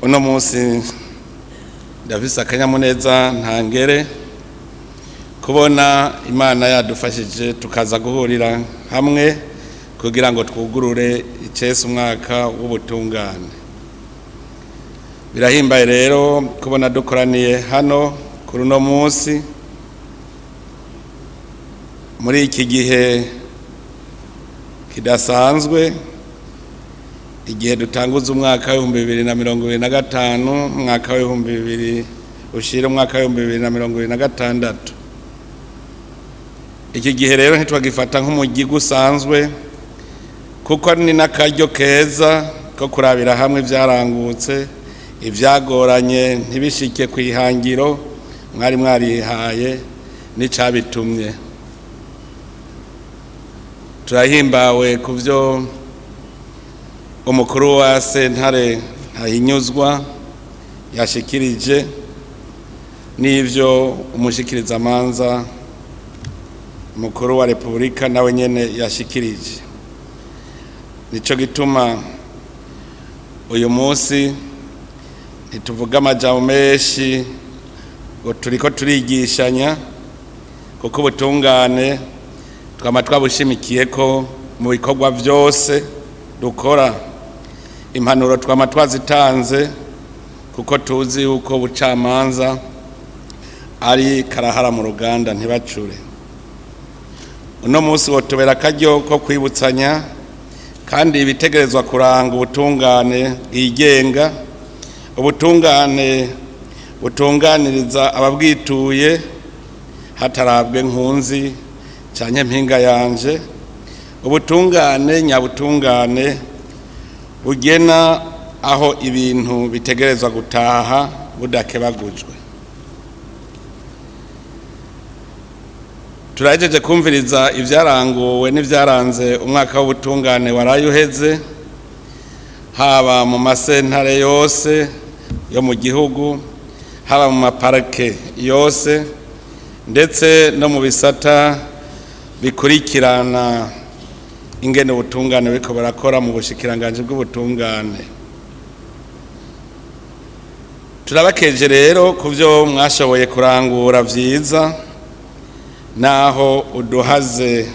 Uno munsi ndafise akanyamuneza ntangere kubona Imana yadufashije tukaza guhurira hamwe kugira ngo twugurure icese umwaka w'ubutungane. Birahimbaye rero kubona dukoraniye hano kuri uno munsi, muri iki gihe kidasanzwe, igihe dutanguza umwaka w'2025, umwaka w'ibihumbi bibiri ushira umwaka w'2026. Iki gihe rero ntitwagifata nk'umugigi usanzwe, kuko ni n'akaryo keza ko kurabira hamwe ivyarangutse, ivyagoranye ntibishike ku ihangiro mwari mwarihaye n'icabitumye. Turahimbawe ku byo umukuru wa sentare Ntahinyuzwa yashikirije n'ivyo umushikirizamanza mukuru wa Repubulika nawe nyene yashikirije. Nico gituma uyu munsi ntituvuga amajambo menshi ngo turiko turigishanya, kuko ubutungane twama twabushimikiye ko mu bikorwa vyose dukora. Impanuro twama twazitanze, kuko tuzi yuko ubucamanza ari karahara mu ruganda ntibacure. Uno munsi wotubera akaryo ko kwibutsanya kandi ibitegerezwa kuranga ubutungane bwigenga, ubutungane butunganiriza ababwituye hatarabwe nkunzi canke mpinga yanje, ubutungane nyabutungane bugena aho ibintu bitegerezwa gutaha budakebagujwe. Turahejeje kumviriza ivyaranguwe n'ivyaranze umwaka w'ubutungane waraye uheze, haba mu masentare yose yo mu gihugu, haba mu maparike yose, ndetse no mu bisata bikurikirana ingene ubutungane buriko burakora mu bushikiranganji bw'ubutungane. Turabakeje rero ku byo mwashoboye kurangura vyiza, naho uduhaze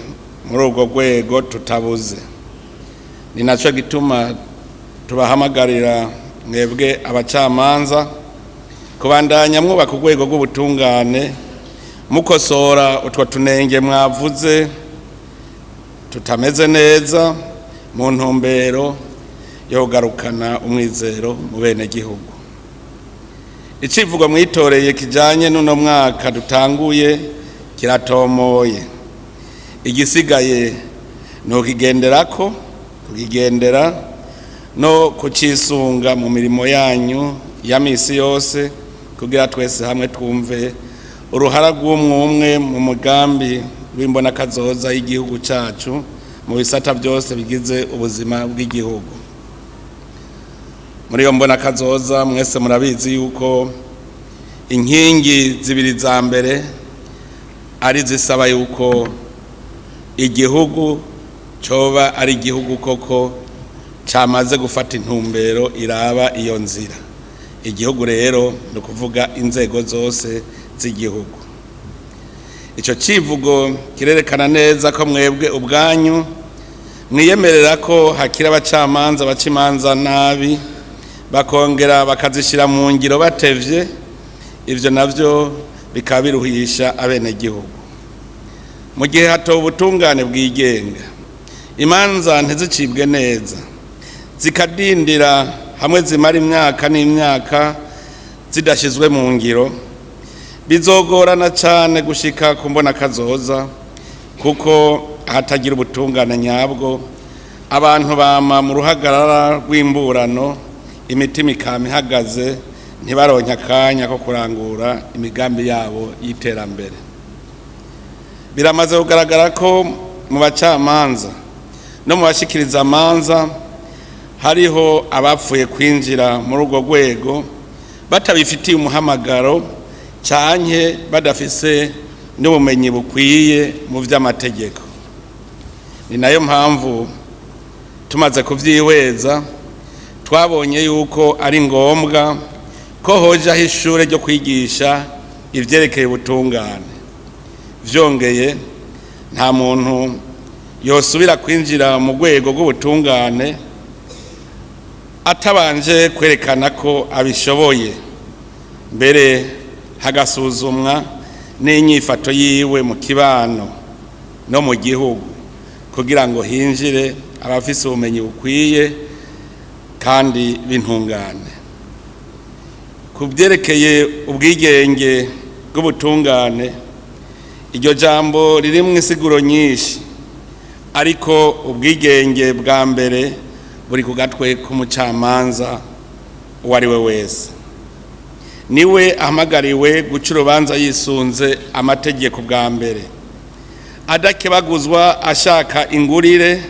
muri urwo rwego tutabuze. Ni naco gituma tubahamagarira mwebwe abacamanza kubandanya mwubaka urwego rw'ubutungane, mukosora utwo tunenge mwavuze tutameze neza, mu ntumbero yo kugarukana umwizero mu benegihugu. Icivugo mwitoreye kijanye n'uno mwaka dutanguye kiratomoye. Igisigaye ni ukukigenderako, kukigendera no kucisunga mu mirimo yanyu ya misi yose, kugira twese hamwe twumve uruhara rw'umwe mu mugambi w'imbonakazoza y'igihugu cacu mu bisata byose bigize ubuzima bw'igihugu. Muri iyo mbonakazoza, mwese murabizi yuko inkingi zibiri za mbere ari zisaba yuko igihugu coba ari igihugu koko camaze gufata intumbero iraba iyo nzira. Igihugu rero ni ukuvuga inzego zose z'igihugu. Ico civugo kirerekana neza ko mwebwe ubwanyu mwiyemerera ko hakiri abacamanza baca imanza nabi, bakongera bakazishira mu ngiro batevye. Ivyo navyo bikaba biruhisha abenegihugu. Mu gihe hatowe ubutungane bwigenga, imanza ntizicibwe neza, zikadindira hamwe zimara imyaka n'imyaka zidashizwe mu ngiro, bizogorana cyane gushika ku mbonakazoza, kuko ahatagira ubutungane nyabwo abantu bama mu ruhagarara rw'imburano, imitima ikama ihagaze, ntibaronke akanya ko kurangura imigambi yabo y'iterambere. Biramaze kugaragara ko mu bacamanza no mu bashikiriza amanza hariho abapfuye kwinjira muri urwo rwego batabifitiye umuhamagaro canke badafise n'ubumenyi bukwiye mu vy'amategeko. Ni nayo mpamvu tumaze kuvyihweza Twabonye yuko ari ngombwa ko hojaho ishure ryo kwigisha ivyerekeye ubutungane. Vyongeye, nta muntu yosubira kwinjira mu rwego rw'ubutungane atabanje kwerekana ko abishoboye, mbere hagasuzumwa n'inyifato yiwe mu kibano no mu gihugu, kugira ngo hinjire abafise ubumenyi bukwiye kandi b'intungane. Ku byerekeye ubwigenge bw'ubutungane, iryo jambo ririmwo insiguro nyinshi, ariko ubwigenge bwa mbere buri ku gatwe k'umucamanza uwo ari we wese. Niwe ahamagariwe guca urubanza yisunze amategeko bwa mbere, adakebaguzwa, ashaka ingurire,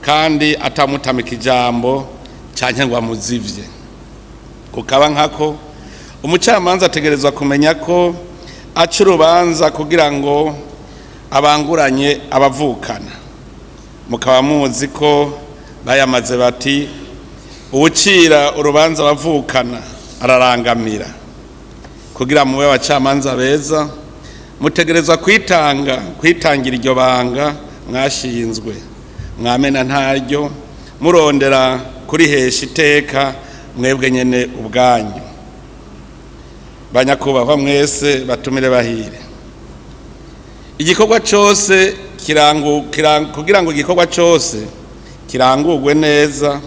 kandi atamutamika ijambo canke ngo amuzivye. Kukaba nkako, umucamanza ategerezwa kumenya ko aca urubanza kugira ngo abanguranye abavukana. Mukaba muzi ko bayamaze bati: "Uwucira urubanza abavukana ararangamira." Kugira mube abacamanza beza, mutegerezwa kwitanga, kwitangira iryo banga mwashinzwe, mwamena ntaryo murondera kurihesha iteka mwebwe nyene ubwanyu. Banyakubahwa mwese, batumire bahire, igikorwa cose kirangu, kugira ngo igikorwa cose kirangurwe neza,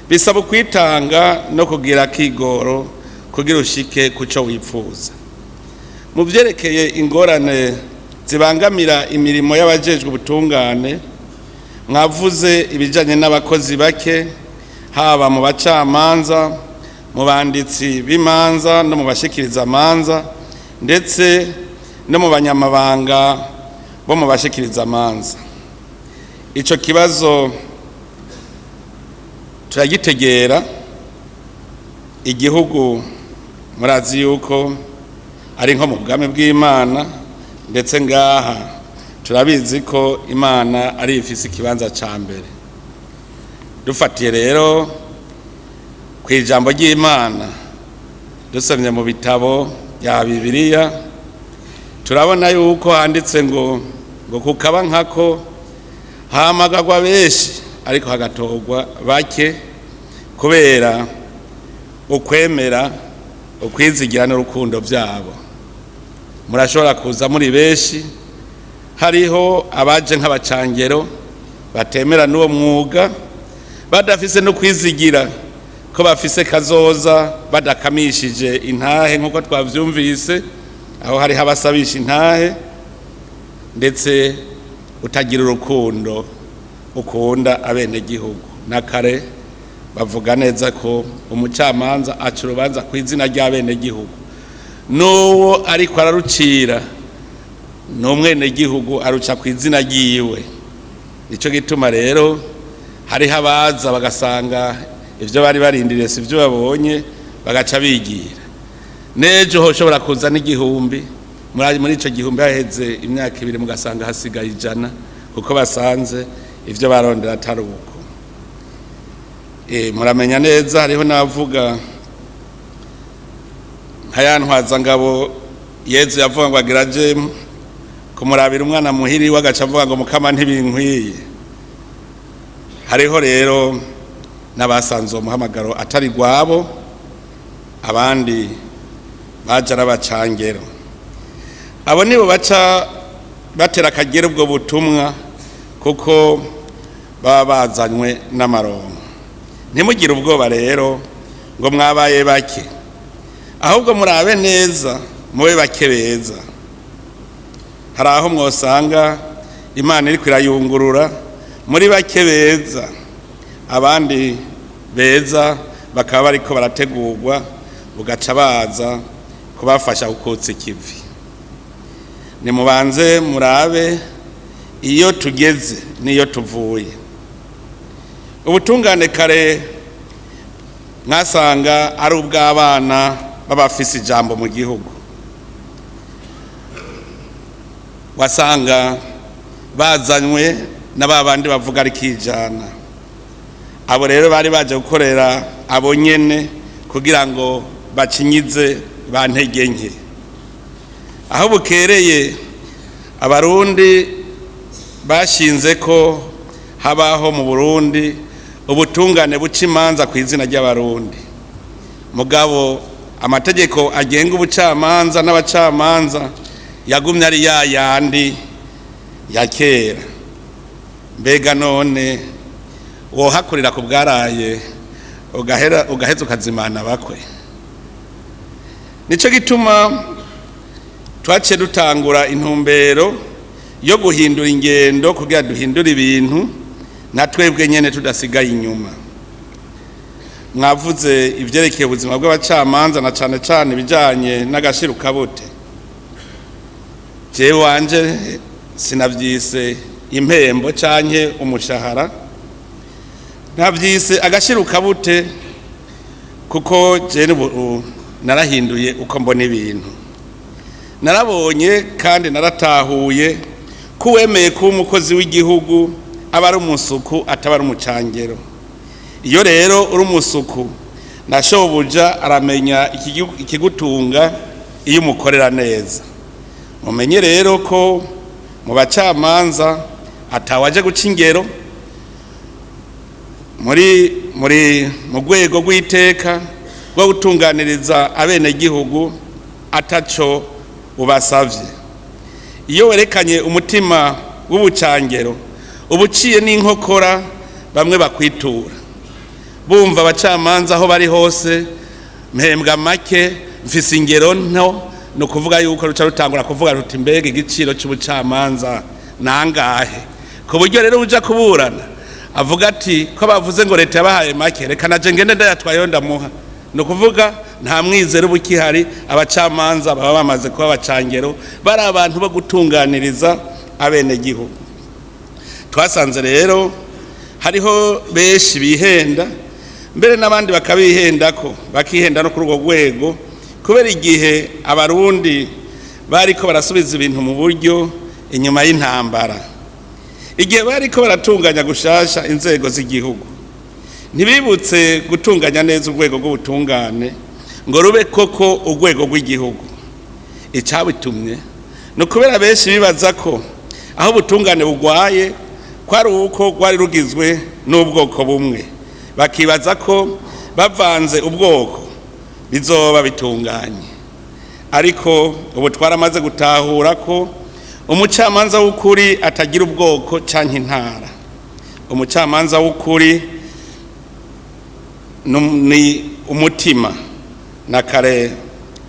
bisaba ukwitanga no kugira akigoro kugira ushike kuco wipfuza. Mu vyerekeye ingorane zibangamira imirimo y'abajejwe ubutungane, mwavuze ibijanye n'abakozi bake, haba mu bacamanza, mu banditsi b'imanza no mu bashikiriza amanza, ndetse no mu banyamabanga bo mu bashikiriza amanza. Ico kibazo turagitegera. Igihugu murazi yuko ari nko mu bwami bw'Imana, ndetse ngaha turabizi ko Imana ari ifise ikibanza ca mbere. Dufatiye rero ku ijambo ry'Imana, dusomye mu bitabo bya Bibiliya, turabona yuko handitse ngo kukaba nkako hahamagagwa benshi, ariko hagatorwa bake kubera ukwemera, ukwizigira n'urukundo byabo. Murashobora kuza muri benshi, hariho abaje nk'abacangero batemera n'uwo mwuga, badafise no kwizigira ko bafise kazoza, badakamishije intahe nk'uko twavyumvise, aho hariho abasabisha intahe, ndetse utagira urukundo ukunda abenegihugu. Na kare bavuga neza ko umucamanza aca urubanza ku izina ry'abenegihugu, n'uwo ariko ararucira ni umwenegihugu, aruca ku izina ryiwe. Nicyo gituma rero hariho abaza bagasanga ibyo bari barindiriye si byo babonye, bagaca bigira. N'ejo hoshobora kuza n'igihumbi, muri icyo gihumbi haheze imyaka 2 mugasanga hasigaye 100, kuko basanze ibyo barondera atari uko. Muramenya neza, hariho n'abavuga nka ya ntwazangabo Yezu yavuga ngo agira aje kumurabira umwana muhiri we, agaca avuga ngo: "Mukama, ntibinkwiye." Hariho rero n'abasanze uwo muhamagaro atari gwabo, abandi baje ari abacangero. Abo nibo baca batera akagera ubwo butumwa, kuko baba bazanywe n'amaronko. Ntimugire ubwoba rero ngo mwabaye bake, ahubwo murabe neza mube bake beza. Hari aho mwosanga Imana iriko irayungurura muri bake beza, abandi beza bakaba bariko barategurwa, bugaca baza kubafasha gukutsa ikivi. Nimubanze murabe iyo tugeze n'iyo tuvuye. Ubutungane kare mwasanga ari ubw'abana b'abafise ijambo mu gihugu, wasanga bazanywe na ba bandi bavuga ari kijana. Abo rero bari baje gukorera Abo nyene kugira ngo bacinyize ba ntege nke. Aho bukereye, Abarundi bashinze ko habaho mu Burundi ubutungane buca imanza ku izina ry'Abarundi. Mugabo amategeko agenga ubucamanza n'abacamanza yagumye ari ya yandi ya kera. Mbega none wohakurira ku bwaraye ugahera ugaheza ukazimana bakwe? Nico gituma twaciye dutangura intumbero yo guhindura ingendo kugira duhindure ibintu na twebwe nyene tudasigaye inyuma. Mwavuze ivyerekeye ubuzima bw'abacamanza, na cane cane ibijanye n'agashirukabote. Jewe wanje sinavyise impembo canke umushahara, navyise agashirukabute, kuko jewe ubu narahinduye uko mbona ibintu. Narabonye kandi naratahuye ko uwemeye kuba umukozi w'igihugu aba ari umusuku, ataba ari umucangero. Iyo rero uri umusuku, na shobuja aramenya ikigutunga iyo umukorera neza. Mumenye rero ko mu bacamanza atawaje guca ingero muri mu rwego rw'iteka rwo gutunganiriza abenegihugu ataco ubasavye. Iyo werekanye umutima w'ubucangero, uba uciye n'inkokora bamwe bakwitura. Bumva abacamanza aho bari hose: "Mpembwa make, mfise ingero nto." Ni ukuvuga yuko ruca rutangura kuvuga ruti: "Mbega igiciro cy'ubucamanza nangahe?" Ku buryo rero uja kuburana avuga ati: "Ko bavuze ngo leta yabahaye make, reka naje ngende ndayatwayeho ndamuha." Ni ukuvuga nta mwizero uba ukihari. Abacamanza baba bamaze kuba abacangero, bari abantu bo gutunganiriza abenegihugu. Twasanze rero hariho benshi bihenda, mbere n'abandi bakabihendako, bakihenda no kuri urwo rwego, kubera igihe Abarundi bariko barasubiza ibintu mu buryo inyuma y'intambara, igihe bariko baratunganya gushasha inzego z'igihugu, ntibibutse gutunganya neza urwego rw'ubutungane ngo rube koko urwego rw'igihugu. Icabitumye ni ukubera benshi bibaza ko aho ubutungane bugwaye ko ari uko rwari rugizwe n'ubwoko bumwe, bakibaza ko bavanze ubwoko bizoba bitunganye. Ariko ubu twaramaze gutahura ko umucamanza w'ukuri atagira ubwoko canke intara. Umucamanza w'ukuri ni umutima. Na kare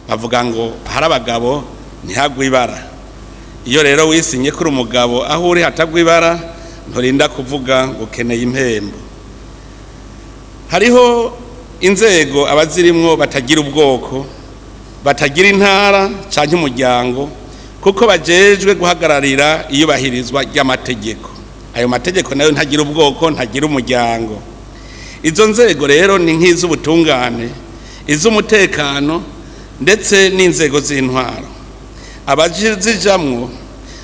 bavuga ngo hari abagabo ntihagwe ibara. Iyo rero wisinye kuri umugabo, aho uri hatagwa ibara, nturinda kuvuga ngo ukeneye impembo. Hariho inzego abazirimwo batagira ubwoko, batagira intara canke umuryango, kuko bajejwe guhagararira iyubahirizwa ry'amategeko. Ayo mategeko nayo ntagira ubwoko, ntagira umuryango. Izo nzego rero ni nk'iz'ubutungane, iz'umutekano, ndetse n'inzego z'intwaro. Abazijamwo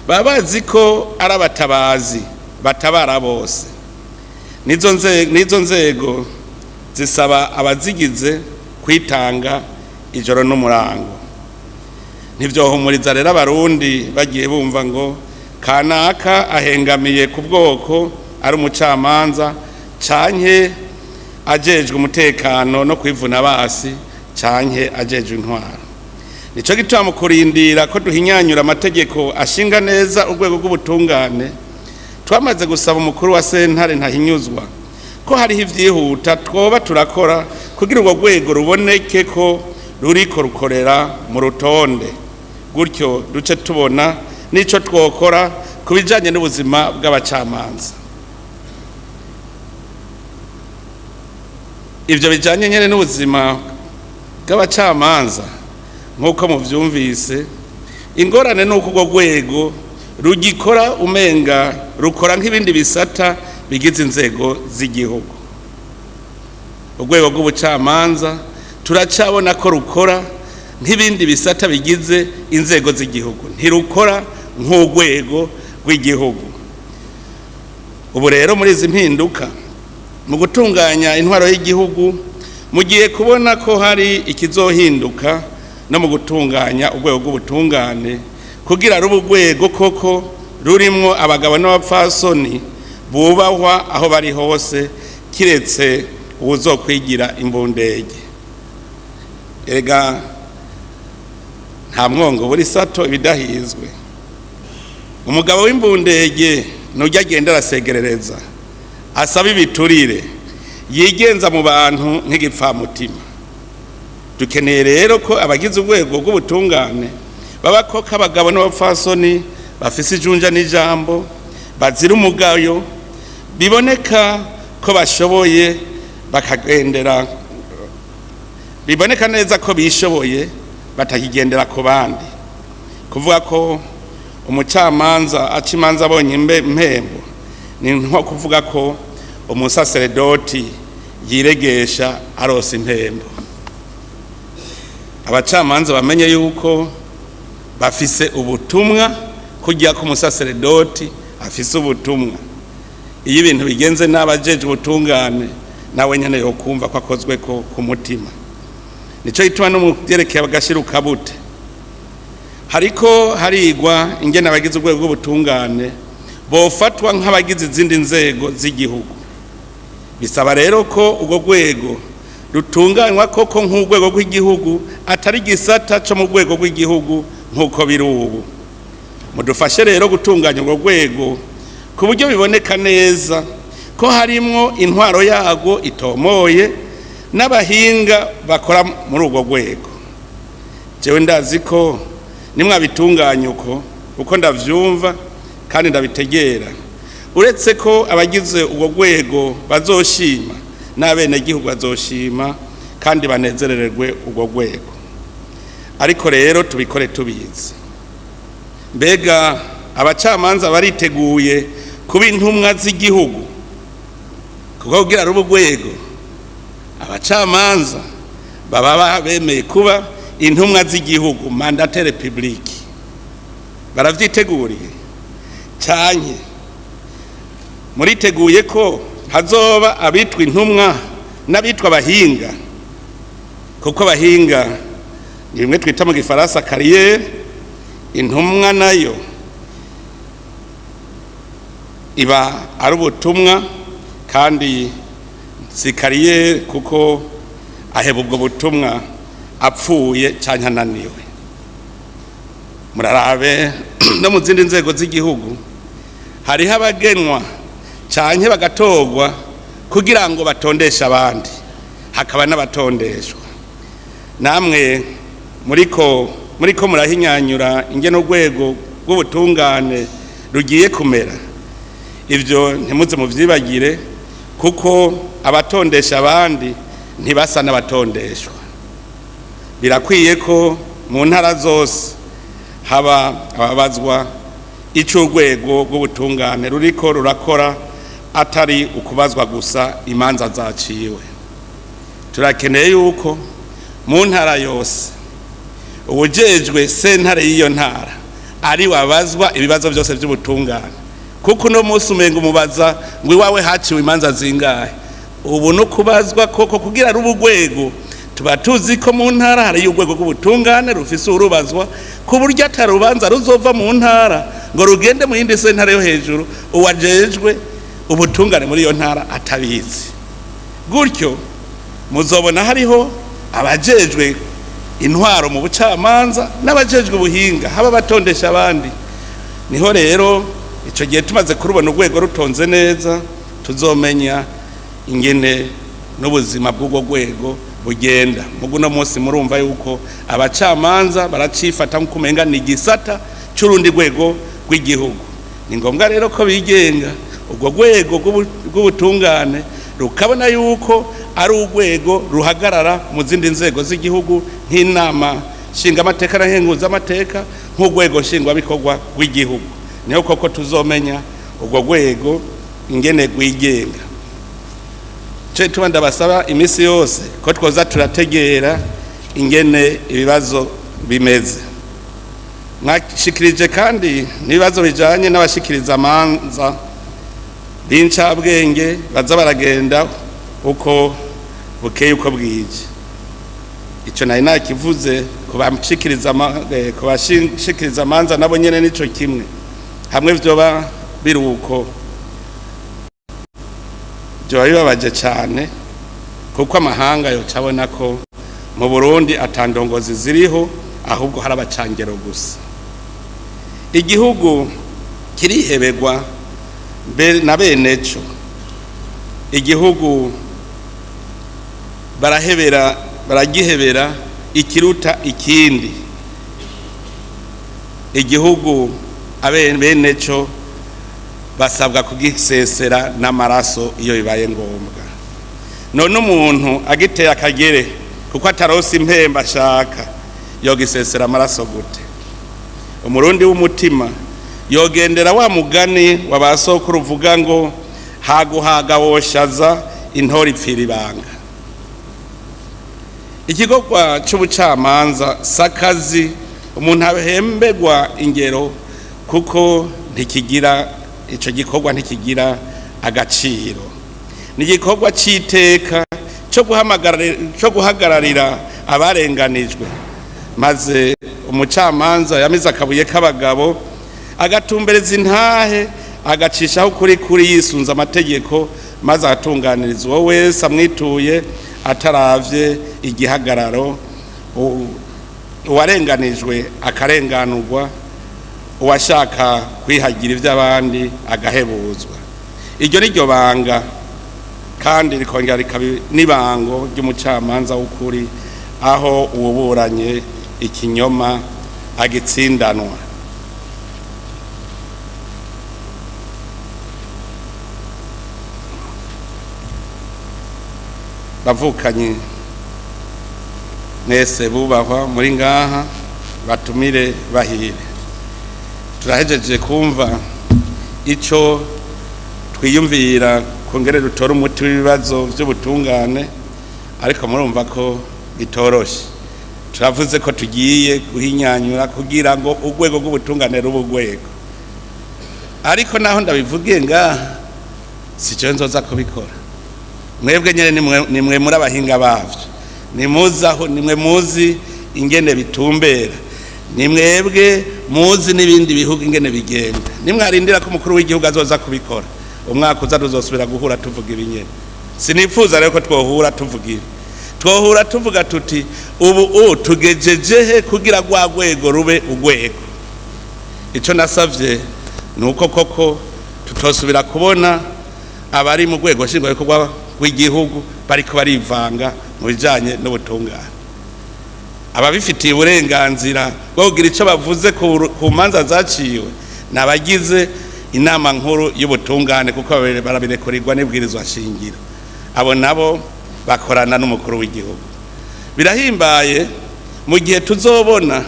baba bazi ko ari abatabazi batabara bose. N'izo nzego zisaba abazigize kwitanga ijoro n'umurango. Ntibyohumuriza rero Abarundi bagiye bumva ngo kanaka ahengamiye ku bwoko, ari umucamanza canke ajejwe umutekano no kwivuna basi, canke ajejwe intwaro. Nico gituma mu kurindira ko duhinyanyura amategeko ashinga neza urwego rw'ubutungane, twamaze gusaba umukuru wa sentare ntahinyuzwa ko hariho ivyihuta twoba turakora kugira urwo rwego ruboneke ko ruriko rukorera mu rutonde, gutyo duce tubona n'ico twokora ku bijanye n'ubuzima bw'abacamanza. Ivyo bijanye nyene n'ubuzima bw'abacamanza, nk'uko muvyumvise, ingorane ni uko urwo rwego rugikora umenga rukora nk'ibindi bisata bigize inzego z'igihugu. Urwego rw'ubucamanza turacabona ko rukora nk'ibindi bisata bigize inzego z'igihugu, ntirukora nk'urwego rw'igihugu. Ubu rero muri izi mpinduka mu gutunganya intwaro y'igihugu, Mugiye kubona ko hari ikizohinduka no mu gutunganya urwego rw'ubutungane, kugira rube urwego koko rurimwo abagabo n'abapfasoni bubahwa aho bari hose, kiretse uwuzokwigira imbundege. Erega nta mwongo buri sato ibidahizwe. Umugabo w'imbundege nujya agenda arasegerereza, asaba ibiturire, yigenza mu bantu nk'igipfamutima. Dukeneye rero ko abagize urwego rw'ubutungane baba koko abagabo n'abapfasoni bafise ijunja n'ijambo, bazira umugayo, biboneka ko bashoboye, bakagendera, biboneka neza ko bishoboye, batakigendera ku bandi. Kuvuga ko umucamanza aca imanza abonye impembo ni nko kuvuga ko umusaseredoti yiregesha aronse impembo. Abacamanza bamenye yuko bafise ubutumwa, kujya ko umusaseredoti afise ubutumwa. Iyo ibintu bigenze n'abajeje ubutungane, nawe nyene yokumva ko akozwe ko ku mutima. Nico gituma no mu vyerekeye agashiruka bute hariko harigwa ingene abagize urwego rw'ubutungane bofatwa nk'abagize izindi nzego z'igihugu. Bisaba rero ko urwo rwego rutunganywa koko nk'urwego rw'igihugu, atari igisata co mu rwego rw'igihugu nk'uko biri ubu. Mudufashe rero gutunganya urwo rwego ku buryo biboneka neza ko harimwo intwaro yarwo itomoye n'abahinga bakora muri urwo rwego. Jewe ndazi ko nimwabitunganya uko ndavyumva kandi ndabitegera, uretse ko abagize urwo rwego bazoshima, n'abenegihugu bazoshima kandi banezerererwe urwo rwego. Ariko rero tubikore tubizi. Mbega abacamanza bariteguye kuba intumwa z'igihugu? Kuko kugira ruba urwego, abacamanza baba bemeye kuba intumwa z'igihugu, mandataires publics. Baravyiteguriye? Canke muriteguye ko hazoba abitwa intumwa n'abitwa abahinga? Kuko abahinga ni bimwe twita mu Gifaransa carrière, intumwa nayo iba ari ubutumwa, kandi si carrière, kuko aheba ubwo butumwa apfuye canke ananiwe. Murarabe no mu zindi nzego z'igihugu, hariho abagenwa canke bagatorwa kugira ngo batondeshe abandi, hakaba n'abatondeshwa. Namwe muriko murahinyanyura ingene urwego rw'ubutungane rugiye kumera, ivyo ntimuze muvyibagire, kuko abatondesha abandi ntibasa n'abatondeshwa. Birakwiye ko mu ntara zose haba ababazwa ico urwego rw'ubutungane ruriko rurakora, atari ukubazwa gusa imanza zaciwe. Turakeneye yuko mu ntara yose uwujejwe sentare y'iyo ntara ari wabazwa ibibazo byose by'ubutungane, kuko uno munsi umenga umubaza ngo iwawe haciwe imanza zingahe. Ubu no kubazwa koko kugira ruba urwego, tuba tuzi ko mu ntara hariyo urwego rw'ubutungane rufise urubazwa, ku buryo atarubanza ruzova mu ntara ngo rugende mu yindi sentare yo hejuru uwajejwe ubutungane muri iyo ntara atabizi. Gutyo muzobona hariho abajejwe intwaro mu bucamanza n'abajejwe ubuhinga, haba batondesha abandi. Niho rero ico gihe tumaze kurubona urwego rutonze neza, tuzomenya ingene n'ubuzima bw'urwo rwego bugenda. Mugu uno munsi murumva yuko abacamanza baracifata nk'uko umenga ni igisata c'urundi rwego rw'igihugu. Ni ngombwa rero ko bigenga, urwo rwego rw'ubutungane rukabona yuko ari urwego ruhagarara mu zindi nzego z'igihugu, nk'inama nshingamateka na nkenguzamateka, nk'urwego nshingwabikorwa rw'igihugu. Niho koko tuzomenya urwo rwego ingene rwigenga. Cyo tuba ndabasaba iminsi yose ko twoza turategera ingene ibibazo bimeze. Mwashikirije kandi n'ibibazo bijanye n'abashikiriza amanza b'incabwenge baza baragenda uko. Bukeye uko bwije, icyo nari nakivuze ku bashikiriza amanza, nabo nyene nico kimwe. Hamwe vyoba biri uko, vyoba bibabaje cane, kuko amahanga yoca abona ko mu Burundi atandongozi ziriho, ahubwo hari abacangero gusa. Igihugu kirihebegwa na beneco. Igihugu barahebera, baragihebera ikiruta ikindi. Igihugu beneco basabwa kugisesera n'amaraso iyo bibaye ngombwa. None umuntu agiteye akagere kuko atarose impemba ashaka, yogisesera amaraso gute? Umurundi w'umutima yogendera wa mugani wa ba sokuru uvuga ngo: "Haguhaga woshaza, intore ipfira ibanga." Igikorwa c'ubucamanza sakazi umuntu ahembegwa ingero, kuko ntikigira, ico gikorwa ntikigira agaciro. Ni igikorwa c'iteka co guhagararira abarenganijwe, maze umucamanza yamize akabuye k'abagabo, agatumbereza intahe, agacishaho ukuri kuri yisunze amategeko, maze agatunganiriza uwo wese amwituye ataravye igihagararo. Uwarenganijwe akarenganurwa, uwashaka kwihagira iby'abandi agahebuzwa. Iryo ni ryo banga, kandi rikongera rikaba n'ibango ry'umucamanza w'ukuri, aho uwuburanye ikinyoma agitsindanwa. Bavukanye mwese bubahwa muri ngaha, batumire bahire, turahejeje kumva ico twiyumvira kongere dutore umuti w'ibibazo by'ubutungane, ariko murumva ko bitoroshe. Turavuze ko tugiye guhinyanyura kugira ngo urwego rw'ubutungane rube urwego, ariko naho ndabivugiye ngaha, si cyo nzoza kubikora. Mwebwe nyene nimwe muri abahinga bavyo, nimuzi aho, nimwe muzi ingene bitumbera, ni mwebwe muzi n'ibindi bihugu ingene bigenda. Nimwarindira ko umukuru w'igihugu azoza kubikora, umwaka uza tuzosubira guhura tuvuga ibinyene. Sinifuza rero ko twohura tuvuga ibi. Twohura tuvuga tuti: ubu tugejeje he kugira rwa rwego rube urwego? Icyo nasavye ni uko koko tutosubira kubona abari mu rwego nshingwabikorwa rw'igihugu bariko barivanga mu bijanye n'ubutungane. Ababifitiye uburenganzira bwo kugira icyo bavuze ku manza zaciwe ni abagize Inama Nkuru y'Ubutungane, kuko barabirekurirwa n'ibwirizwa shingiro. Abo nabo bakorana n'umukuru w'igihugu. Birahimbaye mu gihe tuzobona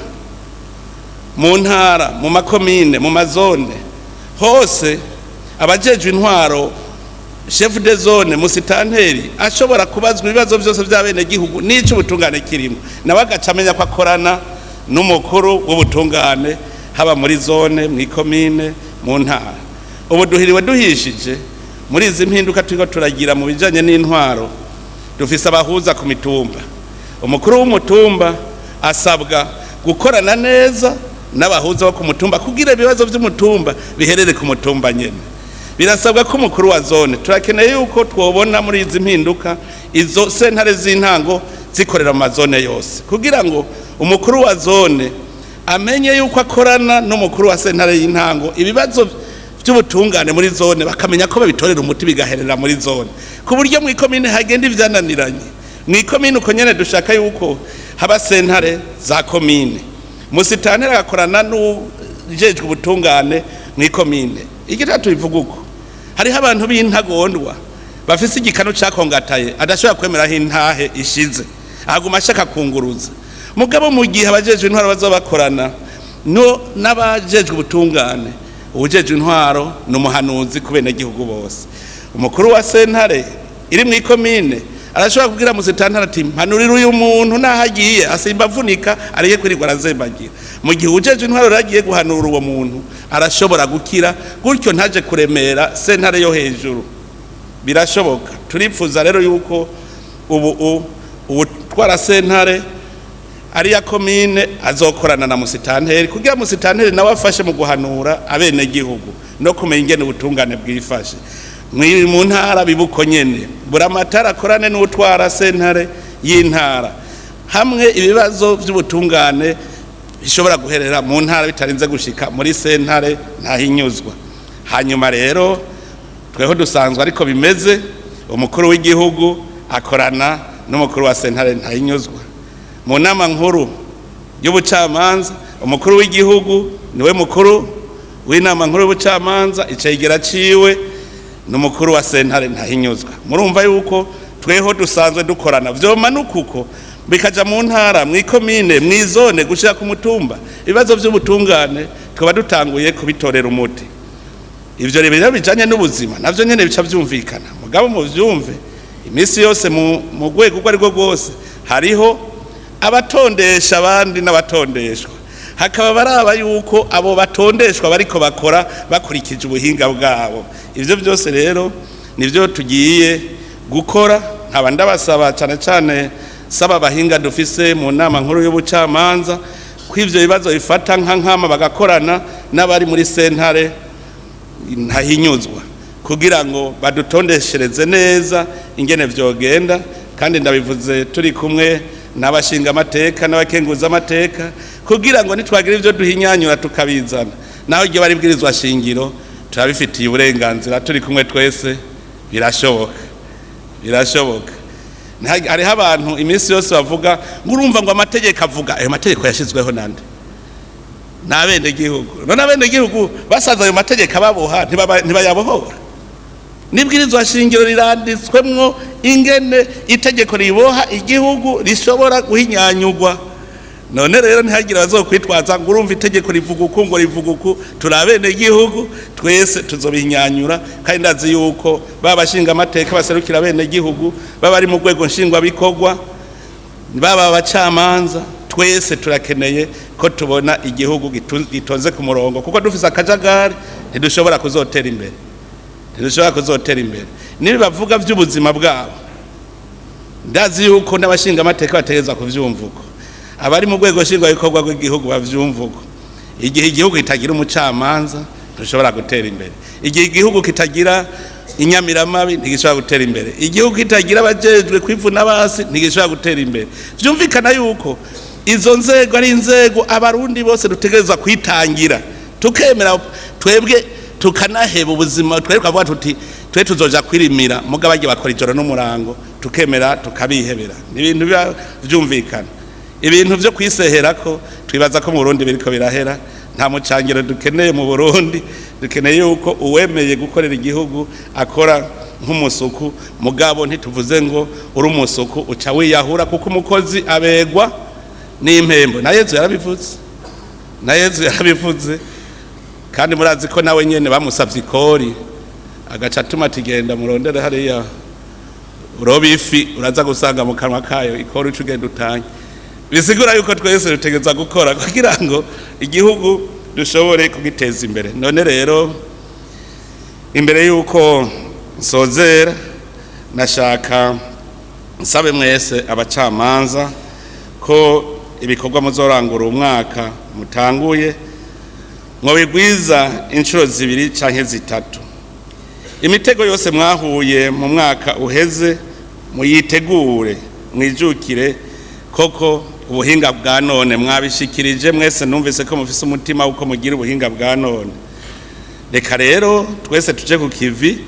mu ntara, mu makomine, mu mazone hose, abajejwe intwaro, chef de zone, musitanteri, ashobora kubazwa ibibazo byose by'abenegihugu n'ico ubutungane kirimo, nawe agaca amenya ko akorana n'umukuru w'ubutungane, haba muri zone, mu ikomine, mu ntara. Ubu duhiriwe duhishije muri izi mpinduka turiko turagira mu bijanye n'intwaro. Dufise abahuza ku mitumba. Umukuru w'umutumba asabwa gukorana neza n'abahuza bo ku mutumba kugira ibibazo by'umutumba biherere ku mutumba nyene. Birasabwa ko umukuru wa zone, turakeneye yuko twobona muri izi mpinduka izo sentare z'intango zikorera mu mazone yose, kugira ngo umukuru wa zone amenye yuko akorana n'umukuru wa sentare y'intango, ibibazo by'ubutungane muri zone bakamenya ko babitorera umuti bigaherera muri zone, ku buryo mu ikomine hagenda ivyananiranye mu ikomine. Uko nyene dushaka yuko haba sentare za komine, musitanteri agakorana n'ujejwe ubutungane mu ikomine. Igitatu bivuga uko hariho abantu b'intagondwa bafise igikanu cakongataye, adashobora kwemera aho intahe ishize, aguma ashaka kunguruza. Mugabo mu gihe abajejwe intwaro bazoba bakorana no n'abajejwe ubutungane, uwujejwe intwaro ni umuhanuzi ku benegihugu bose. Umukuru wa sentare iri mu ikomine arashobora kubwira musitanteri ati: "Mpanurira uyu muntu, naho agiye asimba avunika, areke kwirirwa arazembagira." Mu gihe uwujejwe intwaro rero agiye guhanura uwo muntu, arashobora gukira gutyo, ntaje kuremera sentare yo hejuru. Birashoboka. Turipfuza rero yuko Ubu uwutwara sentare ariya komine azokorana na musitanteri, kugira musitanteri nawe afashe mu guhanura abenegihugu no kumenya ingene ubutungane bwifashe mu ntara. Bibuko nyene buramatara akorane n'utwara sentare y'intara, hamwe ibibazo by'ubutungane bishobora guherera mu ntara bitarinze gushika muri sentare ntahinyuzwa. Hanyuma rero tweho dusanzwe ariko bimeze, umukuru w'igihugu akorana n'umukuru wa sentare ntahinyuzwa mu nama nkuru y'ubucamanza. Umukuru w'igihugu niwe mukuru w'inama nkuru y'ubucamanza, icegera ciwe n'umukuru wa sentare ntahinyuzwa. Murumva yuko tweho dusanzwe dukorana. Vyomanuka uko bikaja mu ntara, mw'ikomine, mw'izone, gushika ku mutumba, ibibazo vy'ubutungane tukaba dutanguye kubitorera umuti. Ivyo rero bijanye n'ubuzima navyo nyene bica vyumvikana. Mugabo muvyumve, iminsi yose mu rwego urwo arirwo rwose hariho abatondesha abandi n'abatondeshwa, hakaba baraba yuko abo batondeshwa bariko bakora bakurikije ubuhinga bwabo. Ivyo byose rero nivyo tugiye gukora. Nkaba ndabasaba cyane cyane, saba abahinga dufise mu nama nkuru y'ubucamanza, ko ivyo bibazo bifata nka nkama, bagakorana n'abari muri sentare ntahinyuzwa kugira ngo badutondeshereze neza ingene vyogenda. Kandi ndabivuze turi kumwe n'abashinga amateka n'abakenguza amateka, kugira ngo nitwagira ivyo duhinyanyura tukabizana, naho iryo bari bwirizwa shingiro turabifitiye uburenganzira. Turi kumwe twese birashoboka, birashoboka. Hariho abantu iminsi yose bavuga ngo urumva ngo amategeko avuga. Ayo mategeko yashizweho nande? N'abenegihugu. None abenegihugu basanze ayo mategeko ababoha, ntibayabohora? N'ibwirizwa shingiro riranditswemwo ingene itegeko riboha igihugu rishobora guhinyanyurwa. None rero ntihagire abazokwitwaza ngo urumva itegeko rivuga uku, ngo rivuga uku. Turi abenegihugu twese, tuzobihinyanyura. Kandi ndazi yuko baba bashinga amateka baserukira abenegihugu, baba ari mu rwego nshingwabikorwa, baba abacamanza, twese turakeneye ko tubona igihugu gitonze ku murongo, kuko dufise akajagari ntidushobora kuzotera imbere, ntidushobora kuzotera imbere. Nibi bavuga by'ubuzima bwabo, ndazi yuko n'abashinga amateka bategerezwa kuvyumva uko, abari mu rwego nshingwabikorwa rw'igihugu bavyumva uko. Igihe igihugu kitagira umucamanza ntushobora gutera imbere. Igihe igihugu kitagira inyamiramabi ntigishobora gutera imbere. Igihugu kitagira abajejwe kwivuna basi ntigishobora gutera imbere. Vyumvikana yuko izo nzego ari inzego abarundi bose dutegerezwa kwitangira, tukemera twebwe tukanaheba ubuzima, twebwe tukavuga tuti twe tuzoja kwirimira, muga bagiye bakora ijoro n'umurango, tukemera tukabihebera. Ni ibintu biba vyumvikana. Ibintu vyo kwiseherako twibaza ko mu Burundi biriko birahera. Nta mucangiro dukeneye mu Burundi. Dukeneye yuko uwemeye gukorera igihugu akora nk'umusuku. Mugabo ntituvuze ngo uri umusuku uca wiyahura, kuko umukozi abegwa n'impembo. Na Yezu yarabivuze, na Yezu yarabivuze. Kandi murazi ko nawe nyene bamusavye ikori, agaca atuma ati: "Genda murondere hariya uroba ifi, uraza gusanga mu kanwa kayo ikori, uca ugenda utange." Bisigura yuko twese dutegereza gukora kugira ngo igihugu dushobore kugiteza imbere. None rero imbere yuko nsozera, nashaka nsabe mwese abacamanza ko ibikorwa muzorangura umwaka mutanguye mwobigwiza inshuro zibiri canke zitatu. Imitego yose mwahuye mu mwaka uheze muyitegure, mwijukire koko ubuhinga bwa none. Mwabishikirije mwese, numvise ko mufise umutima uko mugira ubuhinga bwa none. Reka rero twese tuje ku kivi,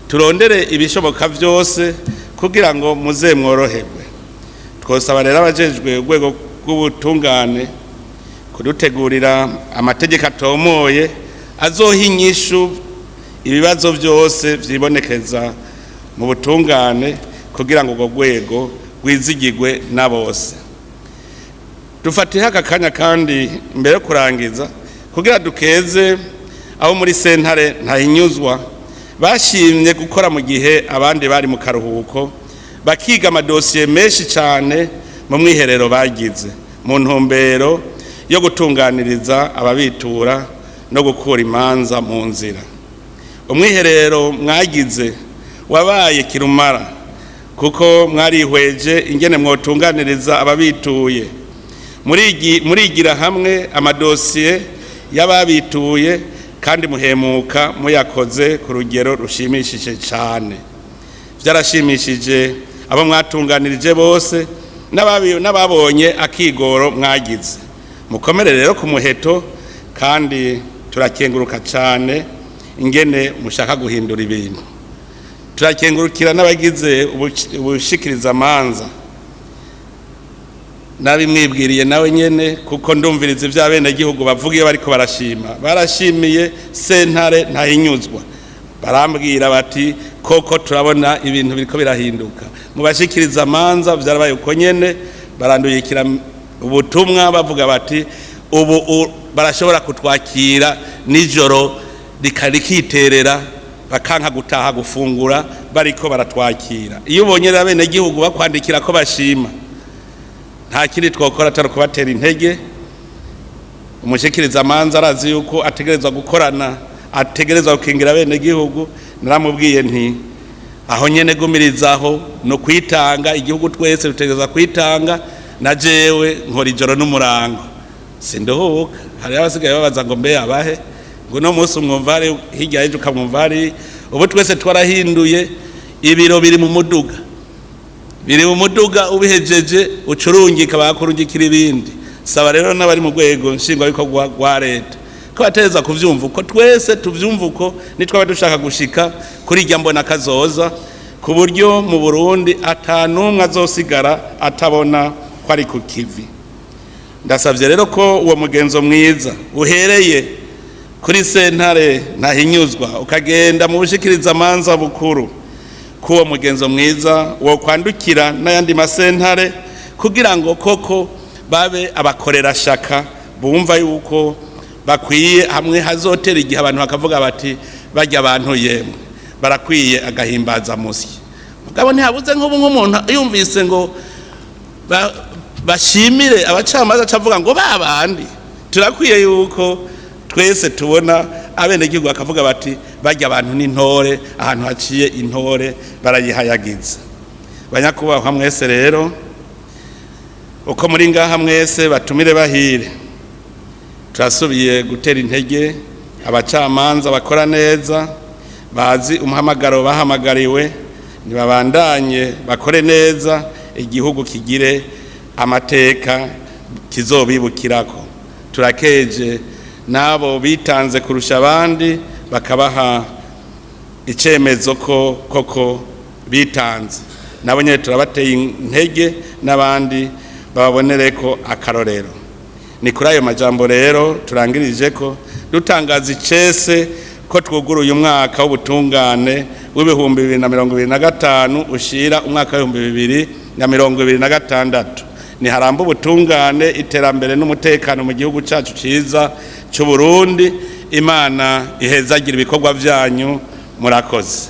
turondere ibishoboka byose kugira ngo muze mworoherwe. Twosaba rero abajejwe urwego rw'ubutungane kudutegurira amategeko atomoye azoha inyishu ibibazo byose vyibonekeza mu butungane, kugira ngo urwo rwego rwizigirwe na bose. Dufatiye aka kanya kandi mbere yo kurangiza kugira dukeze aho muri sentare ntahinyuzwa bashimye gukora mu gihe abandi bari mu karuhuko, bakiga amadosiye menshi cyane mu mwiherero bagize mu ntumbero yo gutunganiriza ababitura no gukura imanza mu nzira. Umwiherero mwagize wabaye kirumara. Kuko mwarihweje ingene mwotunganiriza ababituye, murigira hamwe amadosiye y'ababituye, kandi muhemuka muyakoze ku rugero rushimishije cyane. Byarashimishije abo mwatunganirije bose n'ababonye akigoro mwagize. Mukomere rero ku muheto, kandi turakenguruka cyane ingene mushaka guhindura ibintu. Turakengurukira n'abagize ubushikirizamanza, nabimwibwiriye nawe nyene, kuko ndumviriza ibyo abenegihugu bavuga iyo bariko barashima. Barashimiye sentare ntahinyuzwa, barambwira bati: "Koko turabona ibintu biriko birahinduka mu bashikiriza amanza." Vyarabaye uko nyene, baranduyikira ubutumwa bavuga bati: "Ubu barashobora kutwakira nijoro rikiterera, bakanka gutaha gufungura bariko baratwakira." Iyo ubonye rero abenegihugu bakwandikira ko bashima, nta kindi twokora atari kubatera intege. Umushikiriza amanza arazi yuko ategerezwa gukorana, ategerezwa gukingira abenegihugu. Naramubwiye nti: "Aho nyene gumirizaho no kwitanga." Igihugu twese dutegerezwa kwitanga. Na jewe nkora ijoro n'umurango, sinduhuka. Hari abasigaye babaza ngo: "Mbe abahe?" Ngo uno munsi umwumva hari hirya y'ejo ukamwumva hari. Ubu twese twarahinduye, ibiro biri mu muduga, biri mu muduga. Ubihejeje ucurungika, bakurungikira ibindi. Saba rero n'abari mu rwego nshingwabikorwa rwa leta ko bategerezwa kuvyumva uko, twese tuvyumva uko, nitwaba dushaka gushika kuri irya mbona kazoza, ku buryo mu Burundi ata n'umwe azosigara atabona ko ari ku kivi. Ndasabye rero ko uwo mugenzo mwiza uhereye kuri sentare ntahinyuzwa ukagenda mu bushikirizamanza bukuru, ko uwo mugenzo mwiza wo kwandukira n'ayandi masentare, kugira ngo koko babe abakorerashaka, bumva yuko bakwiye hamwe hazotera igihe abantu bakavuga bati: "Bajya abantu yemwe barakwiye agahimbaza musyi." Mugabo ntihabuze nk'ubu nk'umuntu yumvise ngo bashimire abacamanza acavuga ngo babandi. Turakwiye yuko twese tubona abenegihugu bakavuga bati: "Bajya abantu n'intore, ahantu haciye intore barayihayagiza." Banyakubahwa mwese rero uko muri ngaha mwese, batumire bahire, turasubiye gutera intege abacamanza bakora neza, bazi umuhamagaro bahamagariwe. Ntibabandanye bakore neza, igihugu kigire amateka kizobibukirako. Turakeje n'abo bitanze kurusha abandi, bakabaha icemezo ko koko bitanze. Nabo nyine turabateye intege, n'abandi bababonere ko akarorero. Ni kuri ayo majambo rero turangirije ko dutangaza icese ko twuguruye umwaka w'ubutungane w'2025 ushira umwaka w'2026. Niharamba ubutungane, iterambere n'umutekano mu gihugu cyacu cyiza cy'u Burundi. Imana ihezagira ibikorwa byanyu. Murakoze.